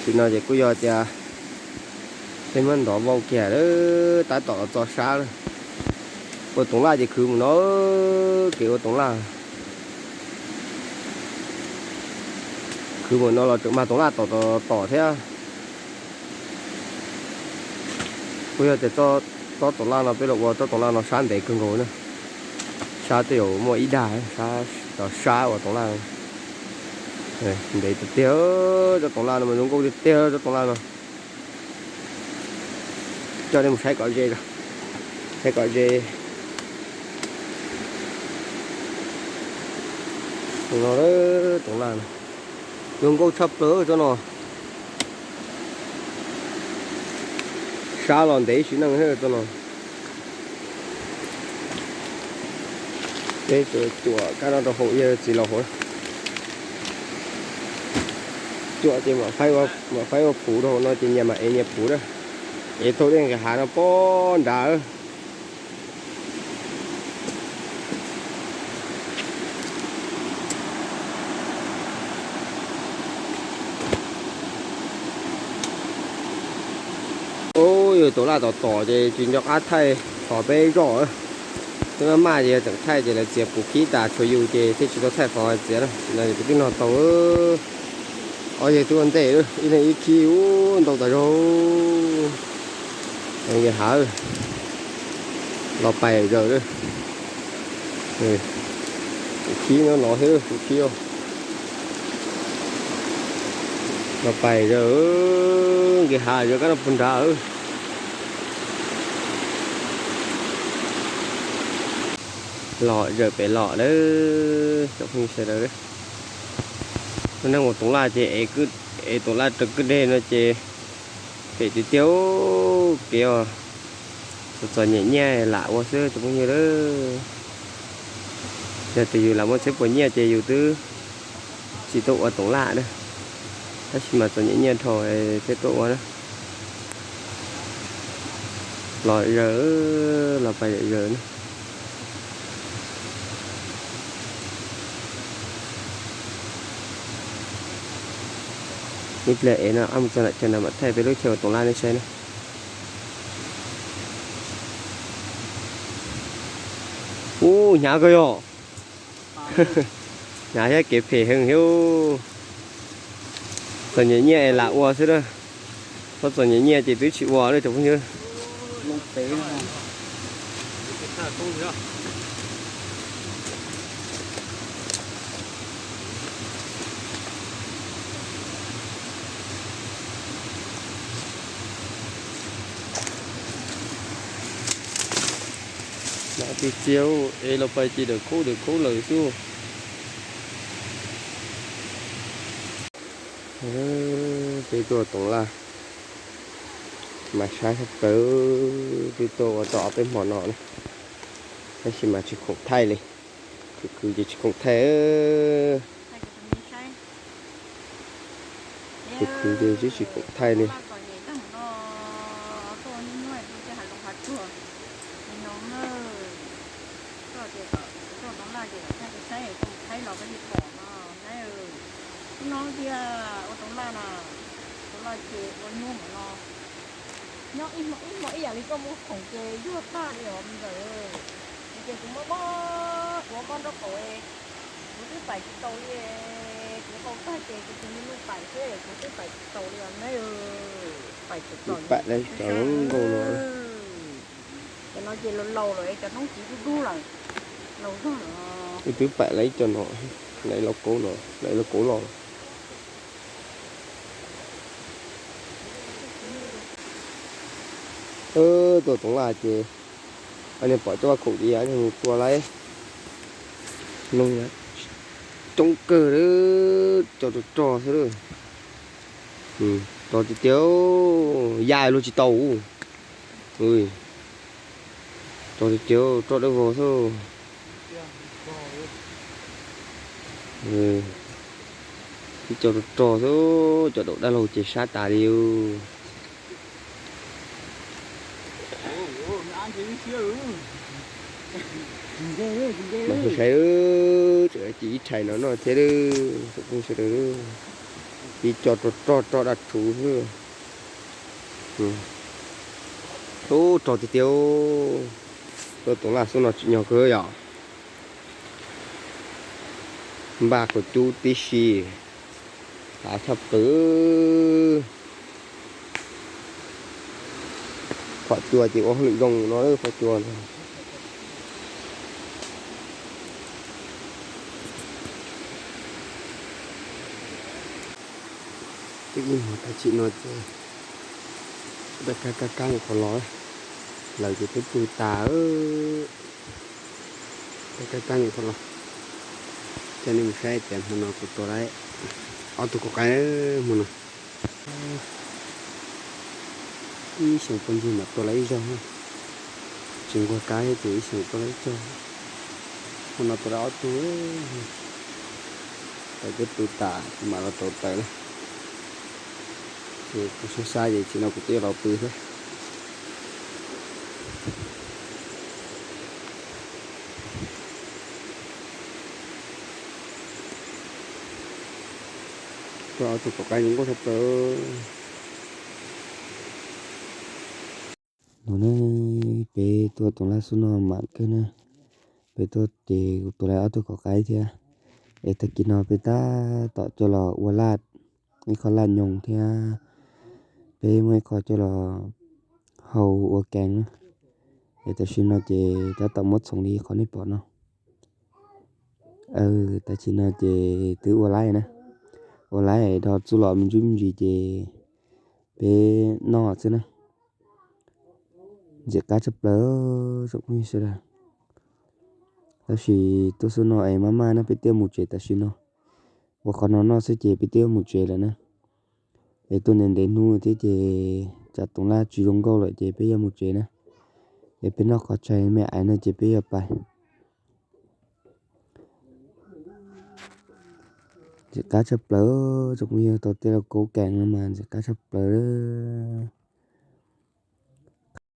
Tim no ces kuj yog tias peb muab ntov vau kiag lawm, tab tom los txog sab lawm. Ua toov laj ces khwv mus no, kev ua toov laj. Khwv mus no los tseem mag toov laj tom tom tom thiab. Kuj yog tias tsob toov laj no peb los ua tsob toov laj no sab ntev kawg nkaus na. Sab twb yuav muaj ib dag, sab ua toov laj ntev tiag tiag. Tsob toov laj no mas zoo nkauj tiag tiag tsob toov laj no. Coj nej mus saib kom ze, saib kom ze. No, toov laj no zoo nkauj tshaj plaws tsob no. Sab los ntev sim neej tsob no. Peb tsuas cuam kab no rau hauv, yog txiv laus hauv. Cuam ces mam faib ua phuv rau hauv no ces nyias mam ev nyias phuv na. Ev tau dej nqis hav no pog nrad. Ub, yog toov laj tom tom ces tsis nco qab thaij qhov peb zoj. Twb maj maj ces yog tseem thaij ces lawv txiav pus khib tas tshuav yus ces thiaj tsis tau thaij qhov txiav na. Tam sim no ces kuv twb noj tau ob yawg twb ua ntej, ib leeg ib khib, ub, ntau tas zog. Nqis hav los pais zaws lawm. Kuv khib nyob no thiab, kuv khib los pais zaws, nqis hav zaws kab no puag nrad. Los zaws pem los lawm cov phooj ywg sawv daws. Neeg ua toov laj ces ev toov laj rau kwj deg no ces phem tiag tiag. Kev txom txom nyem nyiaj lam ua xwb cov phooj ywg lawm. Yog tias yus lam muaj txhiab puas nyiaj ces yus twb tsis tuaj ua toov laj na. Tab sis mas txom nyem nyiaj dhau thiaj tuaj ua na. Los zaws, los pais zaws na. Ib pliag ev no mus txog nram chaw no mam thaij peb lub chaw ua toov laj nej saib na. Ub, hnyav kawg yog. Hnyav thiab kev phem heev thiab. Txom nyem nyiaj es lam ua xwb na. Txhob txom nyem nyiaj ces twb tsis ua lawm cov phooj ywg. Lam tiag tiag, es los pais ces dawm khaub dawm khaub lawm xwb. Peb tuaj toov laj mas sab sab plaws, twb tuaj ua tau ob peb hmo no na, tab sis mas tsis khoom thaij li. Khwv khwv ces tsis khoom thaij. Khwv khwv ces twb tsis khoom thaij li. Hnub no tiag ua toov laj na, toov laj ces ua nyuaj mus no. Nyob ib hmo ib yam li koj muab khoom ces yuag tag li os me ntxawm. Ces kuv mob mob, kuv mob nraub qaum, kuv twb pais tsis taus li. Kuv qau tag ces kuv tus me nuj pais xwb, kuv twb pais tsis taus li os na. Pais tsis taus li. Cov no ces laus laus lawm, cov noob txiv dub dub lawm, laus zog lawm. Kuv twb pais lawv cov no, lawv lauj kaub no, lawv lauj kaub los. Tuaj toov laj ces, nej pom cov vaj khaum ces yog nej mus tua lawm. Noog coob kawg, cov rog rog xwb. Rog tiag tiag, ya luag tsis tau. Rog tiag tiag, rog dawb vog xwb. Ib co rog rog xwb, cov daum dab laug ces sab tas li. Mas saib, tseem ci ib tshais no noj thiab, phooj ywg sawv daws. Ib co rog rog rog daj rhuv xwb. Ub, rog tiag tiag. Tuaj toov laj xub no tsim nyog kawg yom. Npaj kuv cub tib si, hav tshaj plaws. Phom cua ces ua hauj lwm zoo no, phom cua. Twb ib hmos tam sim no ces daj kab kab kab nyuam qhuav los, lawv ces twb pw tas. Daj kab kab nyuam qhuav los, coj nej mus saib tias hmo no kuv tua lawm ob tug kaus qaib hmo no. Ib xyoos pov ncig mam tua lawm ib zaug, tsis nquag kab thiab ces ib xyoos tua lawm ib zaug. Hmo no tua lawm ob tug, lawv twb pw tas kuv mam los rauv taws na. Ces kuv xub xab ces tsim no kuv twb yuav los pw thiab. Tua ob tug kaus qaib zoo nkauj tshaj plaws. No ne, peb tuaj toov laj xub no mam kawg na. Peb tuaj ces kuv tua lawm ob tug kaus qaib thiab. Es tag kis no peb tab tom coj los ua laj, ib qho laj nyoos thiab peb muaj ib qho coj los hau ua kees na. Es tam sim no ces tab tom muab txhoov li qhov nej pom no. Tam sim no ces twb ua laib na, ua laib do txuj lom me ntsis me ntsis ces peb noj xwb na. Ntxim qab tshaj plaws tsoom phooj ywg sawv daws. Tab sis tuaj xub no es maj maj na peb twb mus tsev tam sim no. Ua qhov no noj xwb ces peb twb mus tsev lawm na. Es tuaj ntev ntev hnub thiab ces tsam toov laj tsis zoo nkauj lawm ces peb yuav mus tsev na. Es peb noj qhov tshais me aiv no ces peb yuav pais. Ntxim qab tshaj plaws tsoom phooj ywg, tau tej lauj kaub kees no mas ntxim qab tshaj plaws.